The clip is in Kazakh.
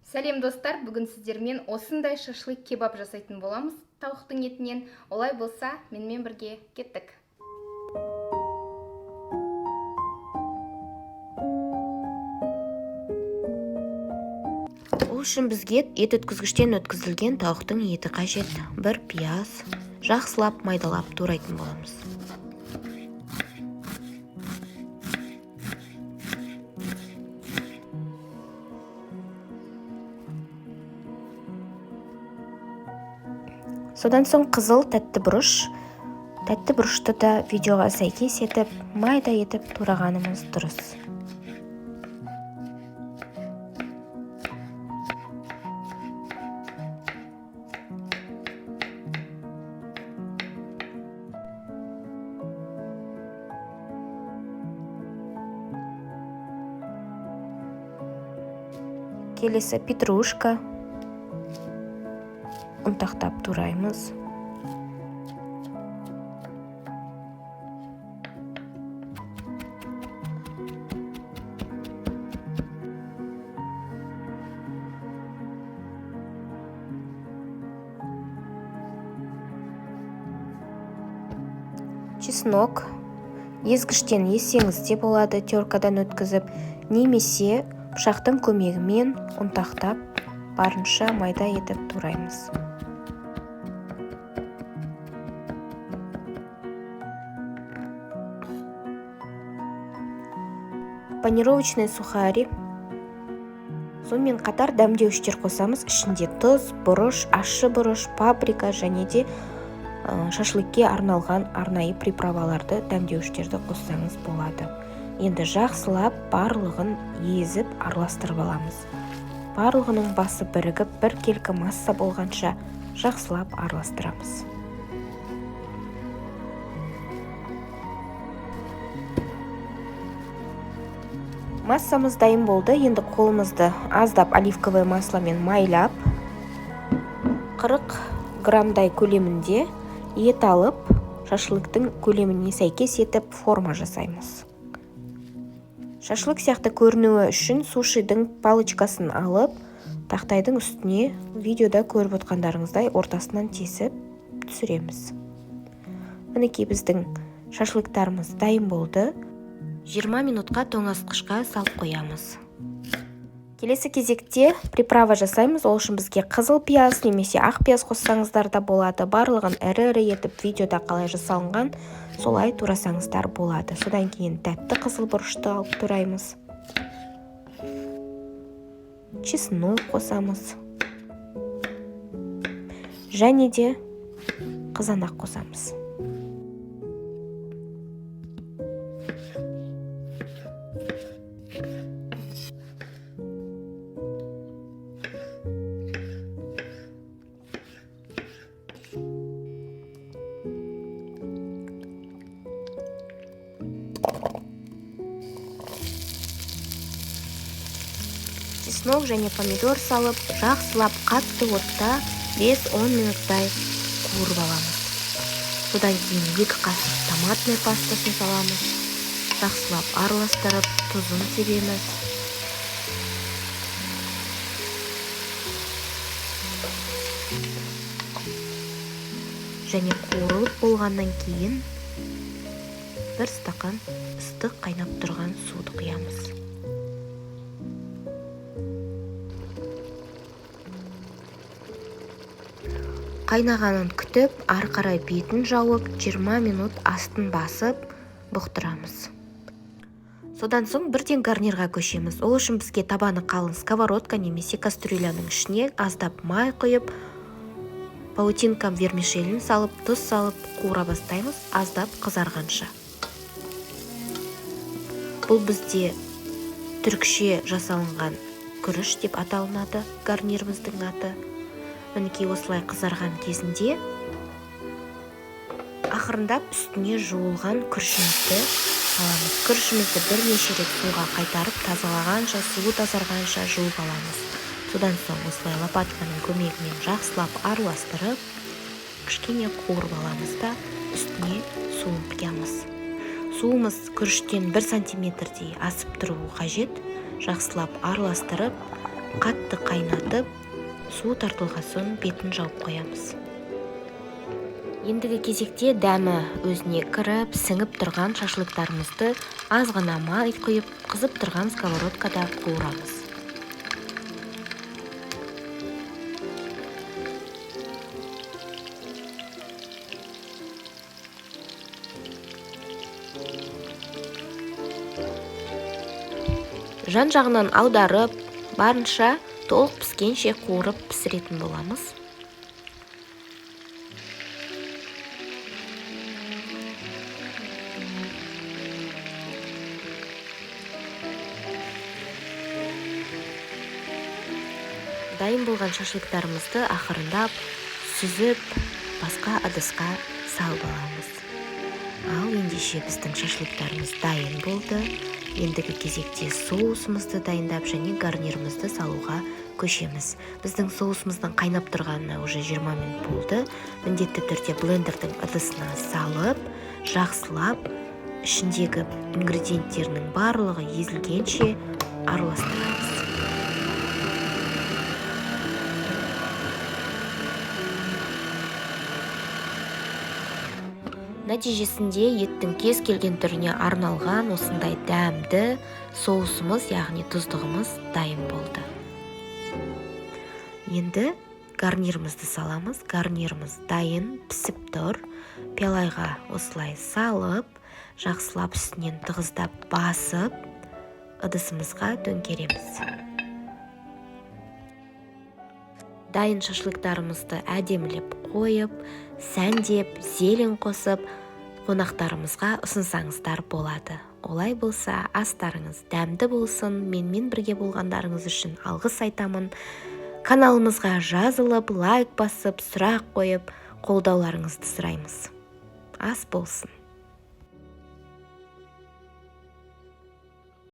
Сәлем, достар! Бүгін сіздермен осындай шашлык кебаб жасайтын боламыз тауықтың етінен. Олай болса, менімен бірге кеттік. Ол үшін бізге ет өткізгіштен өткізілген тауықтың еті қажет. Бір пияз, жақсылап майдалап турайтын боламыз. Содан соң қызыл тәтті бұрыш. Тәтті бұрышты да видеоға сәйкес етіп, майда етіп турағанымыз дұрыс. Келесі петрушка, ұнтақтап тураймыз. Чеснок езгіштен езсеңіз де болады, теркадан өткізіп, немесе пышақтың көмегімен ұнтақтап, барынша майда етіп тураймыз. Панировочный сухари. Сонымен қатар дәмдеуіштер қосамыз. Ішінде тұз, бұрыш, ащы бұрыш, паприка және де шашлыкке арналған арнайы приправаларды, дәмдеуіштерді қоссаңыз болады. Енді жақсылап барлығын езіп, араластырып аламыз. Барлығының басы бірігіп, біркелкі масса болғанша жақсылап араластырамыз. Массамыз дайын болды. Енді қолымызды аздап оливковое масломен майлап, 40 граммдай көлемінде ет алып, шашлыктың көлеміне сәйкес етіп форма жасаймыз. Шашлык сияқты көрінуі үшін сушидің палочкасын алып, тақтайдың үстіне видеода көріп отқандарыңыздай ортасынан тесіп түсіреміз. Мінекей, біздің шашлыктарымыз дайын болды. 20 минутқа тоңазытқышқа салып қоямыз. Келесі кезекте приправа жасаймыз. Ол үшін бізге қызыл пияз немесе ақ пияз қоссаңыздар да болады. Барлығын ірі-ірі етіп, видеода қалай жасалынған, солай турасаңыздар болады. Содан кейін тәтті қызыл бұрышты алып тураймыз. Чеснок қосамыз. Және де қызанақ қосамыз. Чеснок және помидор салып, жақсылап қатты отта 5-10 минуттай қуырып аламыз. Содан кейін 2 қасық томатный пастасын саламыз. Жақсылап араластырып, тұзын себеміз. Және қуырылып болғаннан кейін бір стақан ыстық қайнап тұрған суды құямыз. Қайнағанын күтіп, ары қарай бетін жауып, 20 минут астын басып, бұқтырамыз. Содан соң бірден гарнирға көшеміз. Ол үшін бізге табаны қалың сковородка немесе кастрюляның ішіне аздап май құйып, паутинка вермишелін салып, тұз салып, қуыра бастаймыз, аздап қызарғанша. Бұл бізде түрікше жасалынған күріш деп аталынады, гарниріміздің аты. Мінекей, осылай қызарған кезінде ақырындап үстіне жуылған күрішімізді саламыз. Күрішімізді бірнеше рет суға қайтарып, тазалағанша, суы тазарғанша жуып аламыз. Содан соң осылай лопатканың көмегімен жақсылап араластырып, кішкене қуырып аламыз да, үстіне суын құямыз. Суымыз күріштен 1 сантиметрдей асып тұруы қажет. Жақсылап араластырып, Қатты қайнатып, су тартылған соң бетін жауып қоямыз. Ендігі кезекте дәмі өзіне кіріп, сіңіп тұрған шашлыктарымызды аз ғана май құйып, қызып тұрған сковородкада қуырамыз. Жан-жағынан аударып, барынша толық піскенше қуырып пісіретін боламыз. Дайын болған шашлыктарымызды ақырындап сүзіп, басқа ыдысқа салып аламыз. Ал ендеше біздің шашлыктарымыз дайын болды. Ендігі кезекте соусымызды дайындап және гарнирімізді салуға көшеміз. Біздің соусымыздың қайнап тұрғанына уже 20 минут болды. Міндетті түрде блендердің ыдысына салып, жақсылап ішіндегі ингредиенттерінің барлығы езілгенше араластырамыз. Нәтижесінде еттің кез келген түріне арналған осындай дәмді соусымыз, яғни тұздығымыз дайын болды. Енді гарнирімізді саламыз. Гарниріміз дайын, пісіп тұр. Пиалайға осылай салып, жақсылап үстінен тығыздап басып, ыдысымызға төңкереміз. Дайын шашлыктарымызды әдемілеп қойып, сәндеп, зелен қосып, қонақтарымызға ұсынсаңыздар болады. Олай болса, астарыңыз дәмді болсын. Менімен бірге болғандарыңыз үшін алғыс айтамын. Каналымызға жазылып, лайк басып, сұрақ қойып, қолдауларыңызды сұраймыз. Ас болсын.